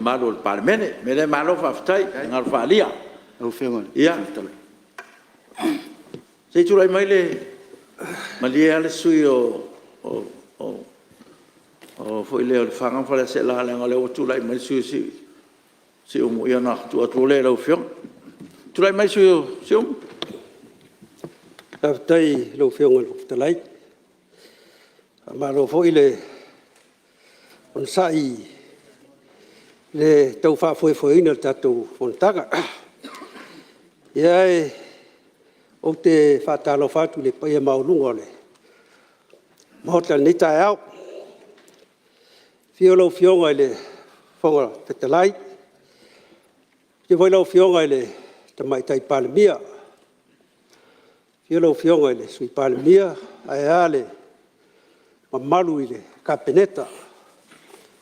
Mamalu o le Palemene. O le mea lea malo faafetai finagalo faaalia. Ia se i tulai mai le… Malie lava le sui usufono mo Lefaga ma Faleaseela leaga o lea ua tulai mai le sui usufono mo Siumu, ia ona tuu atu loa lea i lau Afioga. Tulai mai le sui usufono mo Siumu. Faafetai i lau Afioga i le Fofoga Fetalai. Faamalo foi le onosai i le tau faafoefoeina o le tatou fonotaga. Ia ou te faatalofa atu i le paia maualuga o le Maota i lenei taeao, i le afio o lau Afioga i le Fofoga Fetalai, afio foi lau Afioga i le Tamaitai Palemia, afio lau Afioga i le Sui Palemia ae a le mamalu i le Kapeneta,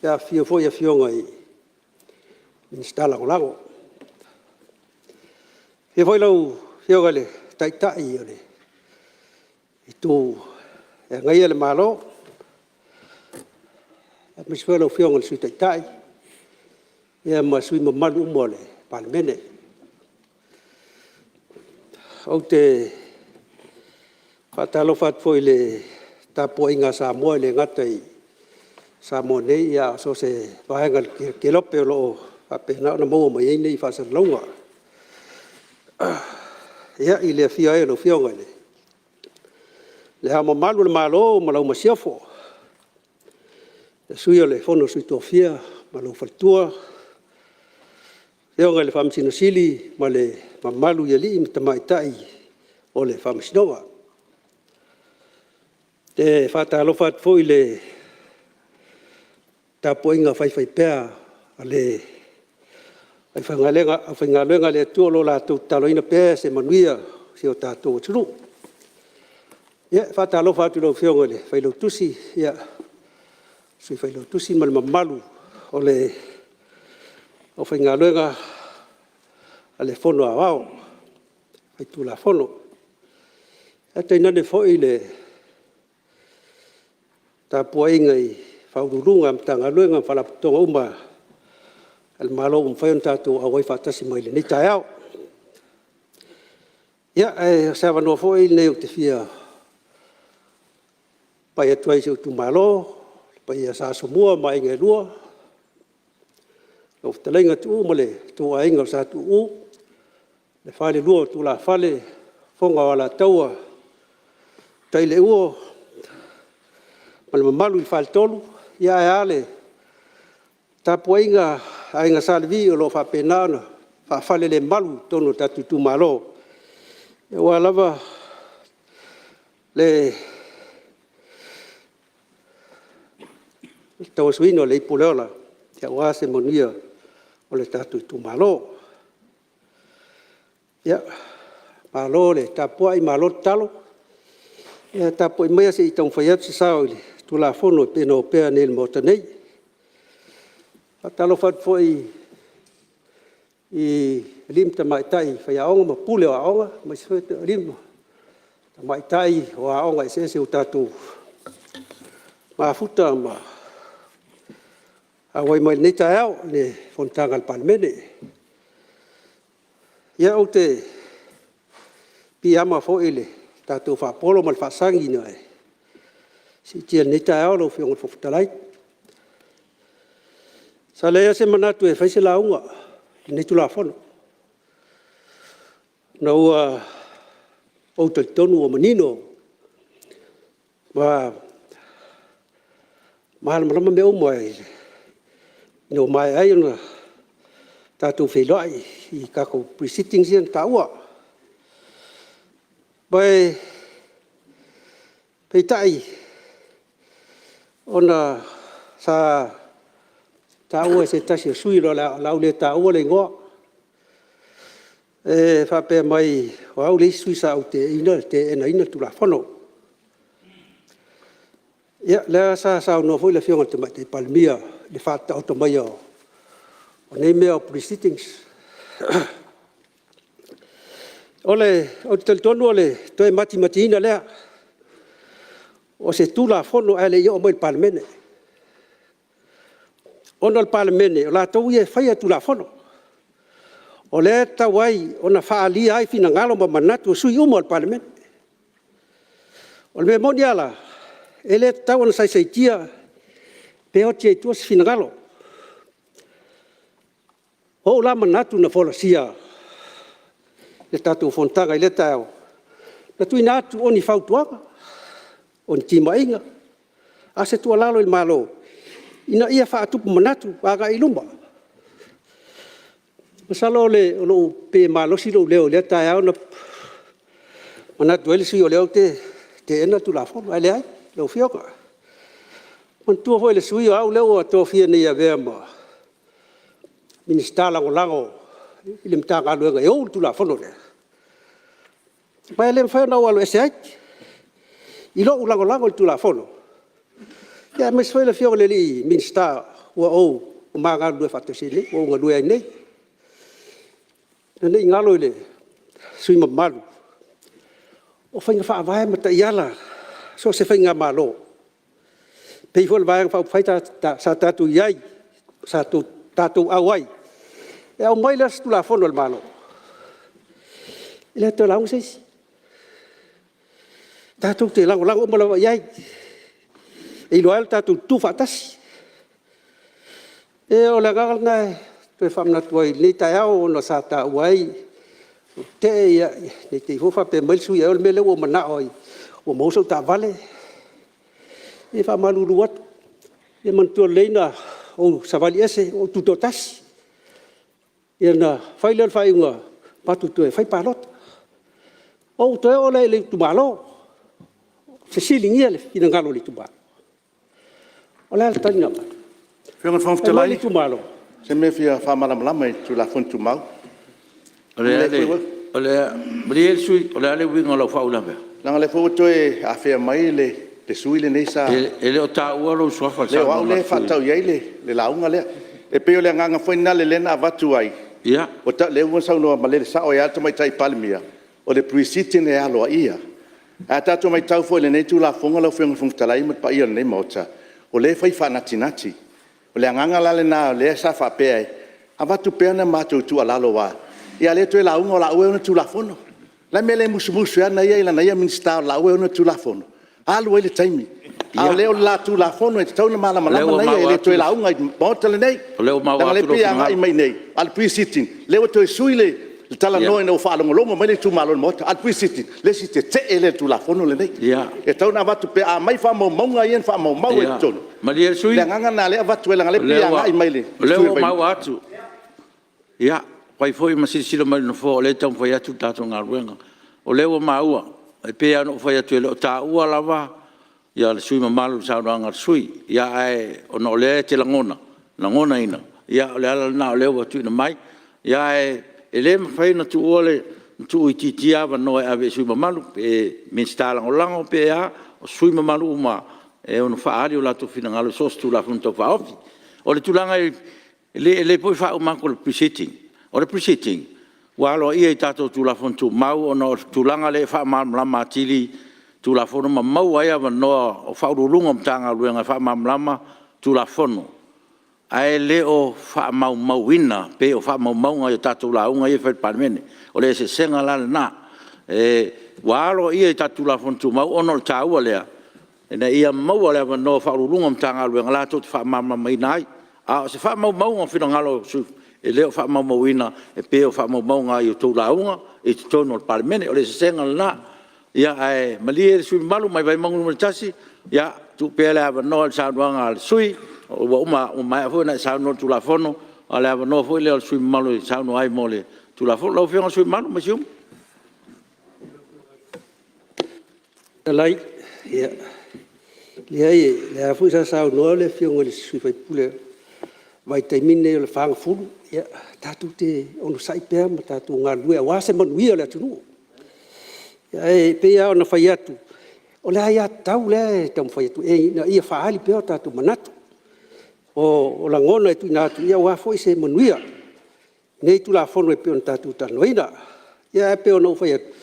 afifio foi Afioga i Minisita Lagolago. Afio foi lau Afioga i le Taitai o le Itu e Agaia le Malo, aemaise foi lau Afioga i le Sui Taitai ma sui usufono mamalu uma o le Palemene. Ou te faatalofa atu foi i le tapuaiga a Samoa e le gata i Samoa nei ae so o se vaega o le kelope o lo o faapena ona maua mai ai nei faasalalauga. Ia, i le afio ai o lau Afioga i Le Ao Mamalu o le Malo ma lau Masiofo, le Sui o le Fono a Sui Tofia ma lou Faletua, le Afioga i le Faamasino Sili ma le mamalu i alii ma tamaitai o le Faamasinoga. E faatalofa atu foi i le tapuaiga faifaipea a le aufaigaluega a le Atua o lo o latou tataloina pea se manuia o si o tatou atunuu. Ia, e faatalofa atu i lau Afioga i le Failautusi, Sui Failautusi ma le mamalu o le aufaigaluega a le Fono Aoao Faitulafono. Ae tainane foi le tapuaiga i Ofisa Sili o Pulega o Matagaluega ma Faalapotopotoga uma a le Malo ua mafai ona tatou auai faatasi mai i lenei taeao. Ia, ae o se avanoa foi lenei ou te fia pai atu ai i si ou itumalo, le paia ia Sa Asomua ma Aiga e Lua, lau Fetalaiga Tuuu ma lo outou Aiga o Sa Tuuu, le Falelua o Tulafale, Fofoga o Alataua, Utaileuo ma le mamalu i le Faletolu, ae a le tapuaiga a Aiga Sa Levi o lo o faapena ona faafalelemalu i totonu o le tatou itumalo, aua lava le tauasuina o le ipu o le ola aua se manuia o le tatou itumalo. Ia, malo le tapuai malo tatalo. Ia tapuai maia se i taumafai atu se sao i le Tulafono e pei ona opea nei i le Maota nei. E faatalofa atu foi i alii ma tamaitai faiaoga ma pule o aoga, aemaise foi alii ma tamaitai o aoga eseese ua tatou mafuta ma auai mai i lenei taeao i le fonotaga a le Palemene. Ia, ou te piiama foi i le tatou faapolo ma le faasagi na e siitia i lenei taeao lau Afioga i le Fofoga Fetalai. Sa leai lava se manatu e fai se lauga i lenei Tulafono, ona ua ou talitonu ua manino ma malamalama mea uma ina ua maea ai ona tatou feiloai i tatou Pre-sittings ia na taua. Peitai, ona sa taua e se tasi o sui usufono o le a ou le taua le igoa, e faapea mai o au le isi sui usufono sa ou teenaina le Tulafono. Ia o lea sa saunoa foi le Afioga i le Tamaitai Palemia i le faataoto maiga o nei mea o Pre-sittings. Ou te talitonu o le toe matimatiina lea o se Tulafono ae le i oo mai i le Palemene. Ona o le Palemene o latou ia e faia Tulafono, o lea e tatau ai ona faaalia ai finagalo ma manatu o sui usufono uma o le Palemene. O le mea moni lava la, e le tatau ona saisaitia pe oti ai i tua se finagalo. O ou la manatu na folasia i le tatou fonotaga i lea taeao, na tuuina atu o ni fautuaga, o ni timaiga, a o se tuualalo i le Malo ina ia faatupu manatu agai i luma. Masalo pei e malosi lou leo i lea taeao na manatu ai le sui usufono o lea ou te teena le Tulafono, ae leai lau Afioga. Manatua foi e le sui usufono o au lea ua tofia nei e avea ma Minisita Lagolago i le Matagaluega e ou le Tulafono lea, ma e le mafai ona ou alu ese ai i lou lagolago i le Tulafono, aemaise foi le Afioga i le Minisita ua ma galulue faatasi ai nei, ua ou galue ai nei. Ina ne i galo i le sui usufono mamalu, o faiga faavae ma taiala a so o se faigamalo, e pei foi o le Vaega Faaupufai sa tatou i ai, sa tatou auai, e aumai lea o se Tulafono a le Malo, e le toe lauga se isi, tatou te lagolago uma lava i ai, e iloa ai lo tatou tutu faatasi. O le agaga lena e toe faamanatu ai i lenei taeao ona sa taua ai ou tetee, ne i te i foi ua faapea mai le sui usufono ai o le mea lea ua ou manao ai ua maua sau taavale. Ia e faamalulu atu, ia manatua lelei na ou savali ese ua ou tutoatasi, ia ona fai lea o le faaiuga matou toe fai palota. Ou toe oo lea i le itumalo, fesiligia le finagalo o le itumalo. O le a le tali na aumai? Lau Afioga i le Fofoga Fai mai le Fetalai, itumalo, o se mea e fia faamalamalama i le Tulafono Tumau. Malie le sui usufono, o le a le uiga o lau faauilavea? Leaga o lea foi ua toe afea mai le sui usufono lenei sa… E le o taua lou suafa i le Leai o au saunoaga a lea le e sui usufono. faatatau i ai le lauga lea. E pei o le agaga foi lena lea na avatu ai, lea ua saunoa malele sao ai lava le Tamaitai Palemia, o le Pre-sitting e aloaia. Ae a tatou matau foi i lenei Tulafono lau Afioga i le Fofoga Fetalai ma le paia o lenei Maota, o lea e fai faanatinati. O le agaga la lena o lea sa faapea e avatu pea le matou tuualalo aua… a o lea e toe lauga o laua e ona le Tulafono. O le a le mea e le musumusu ai lava ia i lana ia Minisita o laua e ona le Tulafono? Alu ai le taimi, a o lea o le la Tulafono e tatau ona O lea malamalama ua ia, e maua le atu toe lauga i le Maota lenei. O lea ua maua Leaga o lea atu e lou pei e finagalo. agai mai i inei, a o le Pre-sitting lea ua toe sui le talanoa ina ua faalogologo mai le itumalo i le Maota, a o le Pre-sitting o le isi tetee lea i le Tulafono lenei. E tatau ona avatu pea, a aumai faamaumauga ia na faamaumau ai i totonu. Malie le O sui le usufono, agaga lena o lea e avatu ai leaga o lea e pei e agai mai i le o sui lea usufono o ua Vaimauga. maua atu. Ia, fai foi ma silasila mai i le Nofoa o lea e taumafai atu le tatou galuega. O lea ua maua, e pei lava ona ou fai atu e le o taua lava le sui usufono mamalu i le saunoaga a le sui usufono. Ae ona o lea e te lagonaina, ia o le ala lena o lea ua tuuina mai. Ae le mafai ona tuuitiitia avanoa e ave i sui usufono mamalu, pe Minisita Lagolago pe a, o sui usufono mamalu uma e ono faaali o latou finagalo i so o se Tulafono Tau Faaofi. O le tulaga i… e lelei foi le faauma atu o le Pre-sitting. O le Pre-sitting ua aloaia i tatou Tulafono Tumau ona o le tulaga lea e faamalamalama atili Tulafono ma maua ai avanoa o Ofisa Sili o Pulega o Matagaluega e faamalamalama Tulafono, ae le o faamaumauina pei o faamaumauga i a tatou lauga ia e fai i le Palemene. O le eseesega la lena. Ua aloaia i tatou Tulafono Tumau ona o le taua lea ina ia maua le avanoa o Ofisa Sili o Pulega o Matagaluega latou te faamalamalamaina ai. A o se faamaumauga o finagalo o sui usufono, e le o faamaumauina e pei o faamaumauga i a outou lauga i totonu o le Palemene. O le eseesega lena. Ae malie le sui usufono mamalu mai Vaimauga 1, tuu pea le avanoa i le saunoaga a le sui usufono ua maea foi ona e saunoa i le Tulafono, a o le avanoa foi lea o le sui usufono mamalu e saunoa ai mo le Tulafono. Lau Afioga i le sui usufono mamalu mai Siumu. Fetalai, ia, leai o lea foi sa saunoa le Afioga i le sui usufono i le vaitaimi lenei o le 40, ia tatou te onosai pea ma tatou galulue aua se manuia o le atunuu. Ae pei lava ona fai atu, o le aiatatau lea e taumafai atu ina ia faaali pea o tatou manatu. O lagona e tuuina atu aua foi se manuia o nei Tulafono e pei ona tatou talanoaina. Ia ae pei ona ou fai atu,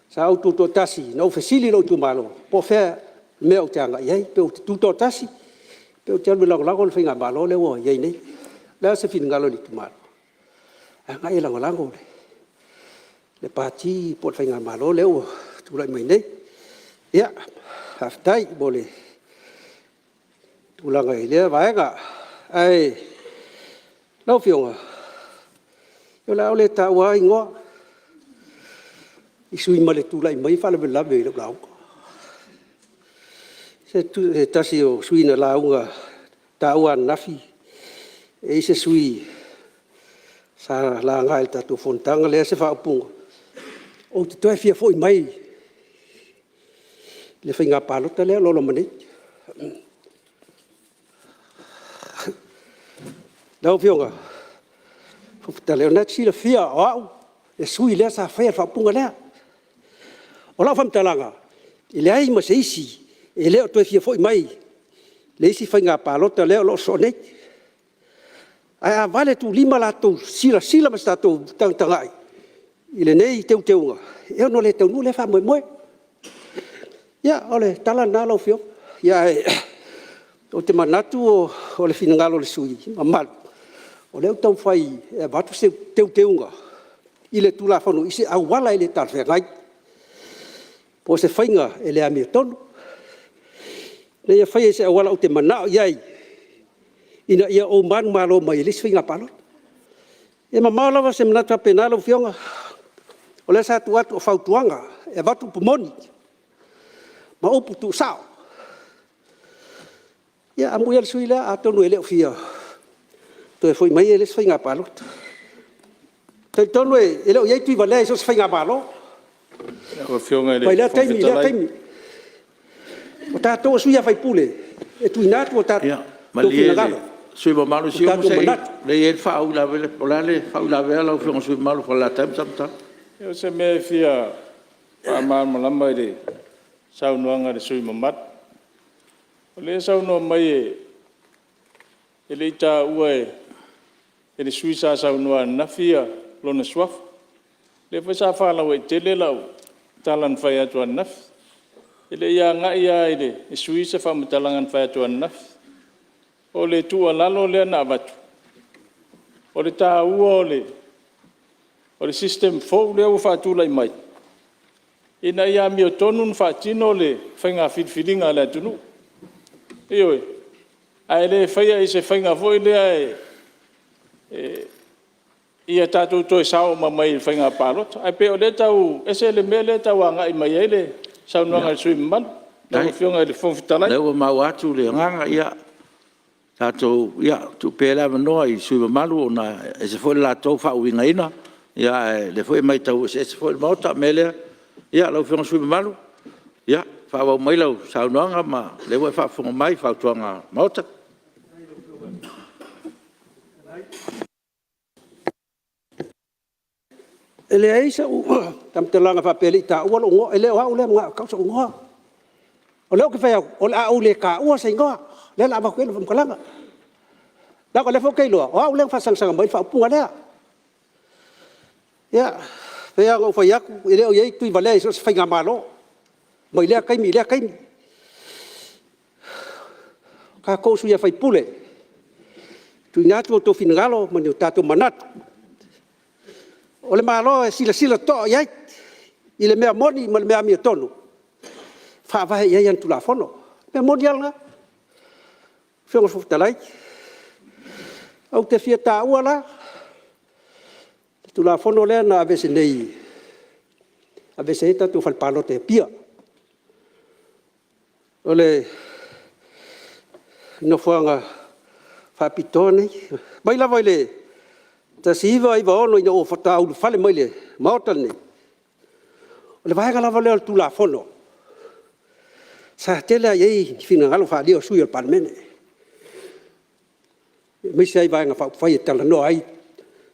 sa ou tutoatasi na ou fesili i lou itumalo po o fea le mea ou te agai i ai, pe ou te tutoatasi Pe ou te alu e lagolago le faigamalo lea ua i ai nei. O le a se finagalo o le itumalo? Agai e lagolago le Pati po o le faigamalo lea ua tulai mai nei. Ia, faafetai mo le tulaga i lea vaega. Ae lau Afioga, o le a ou le taua lava igoa i sui usufono ma le tulai mai faalavelave i lau lauga. Se tasi o sui usufono na lauga na taua ananafi e i ai se sui usufono sa laga i le tatou fonotaga lea se faaupuga, ou te toe fia foi mai i le faiga palota lea o lo o loma nei. Lau Afioga i le Fofoga Fetalai, o lena e te silafia o au le sui usufono lea sa faia le faaupuga lea. O lau faamatalaga, e leai ma se isi e le o toe fia foi mai i le isi faiga palota lea o lo o sosoo nei. Ae a valetuulima la outou silasila ma se tatou tagatagai i lenei teuteuga, e ono le taunuu lea faamoemoe. Ia, o le tala lena lau Afioga. Ae ou te manatu o le finagalo o le sui usufono mamalu, o lea ou te taumafai e avatu se teuteuga i le Tulafono i se auala e le talafeagai, po o se faiga e le amiotonu, ina ia faia i se auala ou te manao i ai ina ia ou manumalo mai i le isi faiga palota. E mamao lava se manatu faapena lau Afioga, o lea sa tuu atu o fautuaga, e avatu upu moni ma upu tuusao. Ia amuia le sui usufono lea, atonu e le o fia toe foi mai ia i le isi faiga palota. E talitonu e le o i ai Tuivalea i so o se faigamalo Lau Afioga i le mai lea Fofoga taimi i lea Fetalai… taimi. O tatou o sui usufono e tuuina atu o tatou Malie le finagalo sui usufono mamalu, ma se i tatou onosai manatu. o lea e i ai le faauilavea. O le a le faauilavea lau Afioga i le sui usufono mamalu mo Falelatai ma Samatau? O se mea e fia faamalamalama i le saunoaga a le sui usufono mamalu. O lea e saunoa mai e le i taua e le sui usufono sa saunoa ananafi lona suafa. O lea foi sa faalauaitele lau tala na fai atu ananafi. E le i agai lava i le sui usufono se faamatalaga na fai atu ananafi. O le tuualalo lea na avatu, o le taua o le system fou lea ua faatulai mai ina ia amiotonu ona faatino le faiga filifiliga a le atunuu. Ioe. Ae le faia i se faiga foi lea ia tatou toe sao uma mai i le faiga palota. Ae pei o lea e tau ese le mea lea e tau agai mai ai le saunoaga a le sui usufono mamalu lau Afioga i le Fofoga Fetalai. Faafetai, o lea ua maua atu le agaga, ia tatou tuu pea le avanoa i sui usufono mamalu ona e ese foi le latou faauigaina, ae o lea foi e matau eseese foi le Maota. O le mea lea, lau Afioga i le sui usufono mamalu, faaauau mai lau saunoaga o lea ua e faafofoga mai i fautuaga a le Maota. E leai sau faamatalaga faapea e le i taua lou igoa, e le o au lea e manao e tau sou igoa. O lea ou te fai atu, o le a ou le taua se igoa lea o le a avatu ai lau faamatalaga, leaga o lea foi ou te iloa o au lea na faasagasaga mai ai le faaupuga lea. Ia, pei lava ona ou fai atu e le o i ai Tuivalea i so o se faigamalo mai lea taimi i lea taimi. O tatou o sui usufono, e tuuina atu outou finagalo ma ni o tatou manatu. O le Malo e silasila totoa i ai i le mea moni ma le mea amiotonu e faavae i ai ana Tulafono. O le mea moni lava lena. Lau Afioga i le Fofoga Fetalai, ou te fia taua la le Tulafono lea na aveese nei, aveese ai tatou fale palota i Apia. O le nofoaga faapitoa lenei. Mai lava i le 1996 ina ua faatoa ulufale mai i le Maota lenei, o le vaega lava lea o le Tulafono sa tele lava i ai finagalo faaalia o sui usufono o le Palemene, aemaise lava i Vaega Faaupufai e talanoa ai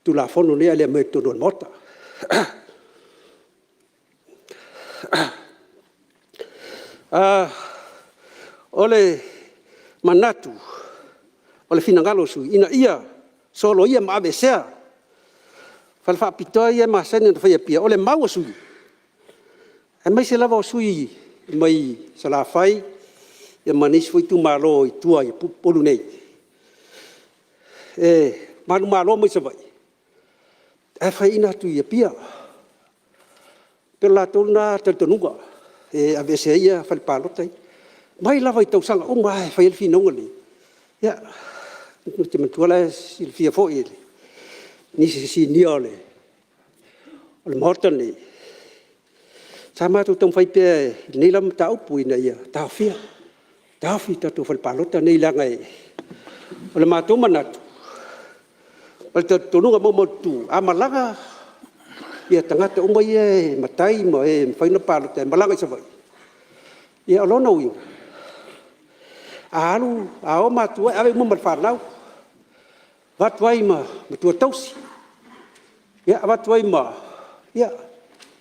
Tulafono nei a o le i aumaia i totonu o le Maota. O le manatu, o le finagalo o sui usufono ina ia soloia ma aveesea fale faapitoa ia e masani ona fai i Apia. O le mau a sui usufono, aemaise lava o sui usufono mai Salafai, ma nisi foi itumalo i tua i Upolu nei, e manumalo mai Savaii ae faiaina atu i Apia. E pei o le latou lena talitonuga e aveese ai fale palota ia. Mai lava i tausaga uma lava e fai ai le finauga lenei. Ia, ou te manatua o la e silafia foi e nisi o sinia o le Maota lenei, sa matou taumafai pea i lenei lava mataupu ina ia taofia, taofi tatou fale palota nei leaga o le matou manatu ma le talitonuga maumaututu, a malaga tagata uma ia e matai ma e mafai ona palota e malaga i Savaii, ia o lona uiga, a o matua e ave uma ma le fanau, avatu ai ma matua tausi, avatu ai ma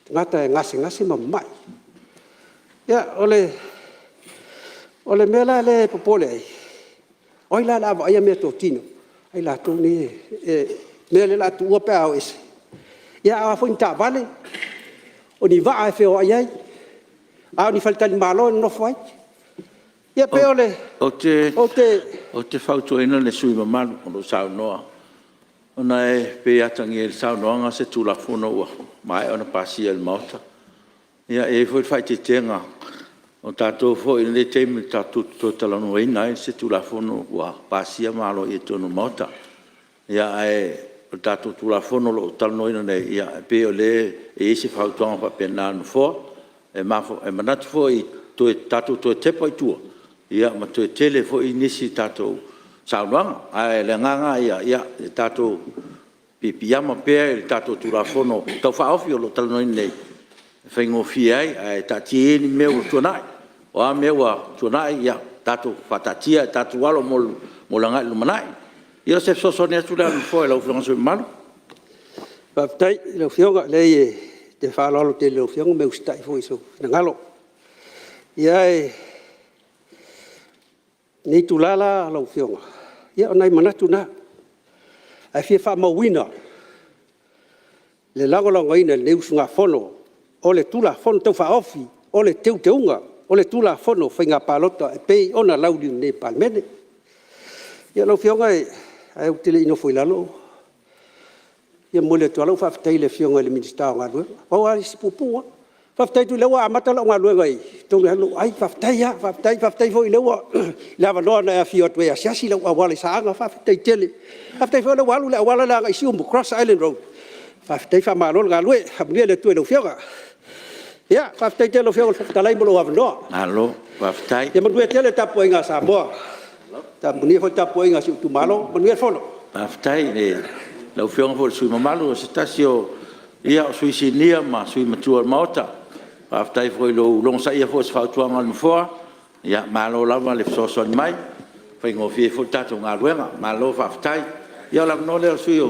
tagata e gasegase ma mamai. Ia, o le mea la lea e popole ai, o ai la o le a vaaia meatotino a i latou nei i le mea lea o le a tuua pe a o ese? Ia a o a foi ni taavale, o ni vaa e feoai ai, a o ni faletalimalo e nonofo ai? Ia pei o le… Ou te… Ou te fautuaina le sui usufono mamalu o lo o saunoa, ona e pei e atagia i le saunoaga se Tulafono ua maea ona pasia e le Maota. E i ai foi le faaeteetega o tatou foi i lenei taimi tatou te toe talanoaina ai se Tulafono ua pasia ma aloaia i totonu o le Maota. Ae o le tatou Tulafono o lo o talanoaina nei, e pei o lea e i ai se fautuaga faapena a le Nofoa. E manatu foi tatou toe tepa i tua ma toe tele foi nisi tatou saunoaga. Ae o le agaga lava ia, ia tatou piipiiama pea i le tatou Tulafono Tau Faaofi o lo o talanoaina nei e faigofie ai, ae taatia ia ni mea ua tuanai. O a mea ua tuanai, ia tatou faataatia ae tatou alo mo le agai i le lumanai. Ia o se fesoasoani atu lea a le Nofoa i lau Afioga i le sui usufono mamalu. Faafetai i lau Afioga. E leai ou te faaaloalo tele i lau Afioga ma e usitai foi i sou finagalo. Ae o lenei itula la lau Afioga, ia o nai manatu na, ae fia faamauina le lagolagoina e lenei usugafono o le Tulafono Tau Faaofi o le Teuteuga o le Tulafono o Faiga Palota e pei ona lauliliuina nei e le Palemene. Ia lau Afioga ae ou te le i nofo i lalo, e fia momoli atu lava lau faafetai i le Afioga i le Minisita o Galuega. Pau lava si puupuu lava. Faafetai atu o lea ua amata lau galuega i totonu e alu lou ai, faafetai lava, faafetai. Faafetai foi i le avanoa na e afio atu ai e asiasi lau auala i Saaga, faafetai tele. Faafetai foi o lea ua alu le auala lea agai Siumu, cross island road, faafetai faamalo le galue, faamanuia le Atua i lau Afioga. Ia faafetai tele i lau Afioga i le Fofoga Fetalai mo lou avanoa. Malo faafetai. Ia manuia tele le tapuaiga a Samoa, manuia foi le tapuaiga a si ou itumalo. Manuia le fono. Faafetai i lau Afioga foi i le sui usufono mamalu o se tasi o sui usufono sinia ma sui usufono matua o le Maota. Faafetai foi i lou logosaia foi o se fautuaga a le Nofoa, malo lava le fesoasoani mai, e faigofie ai foi le tatou galuega. Malo faafetai. Ia o le avanoa lea o le sui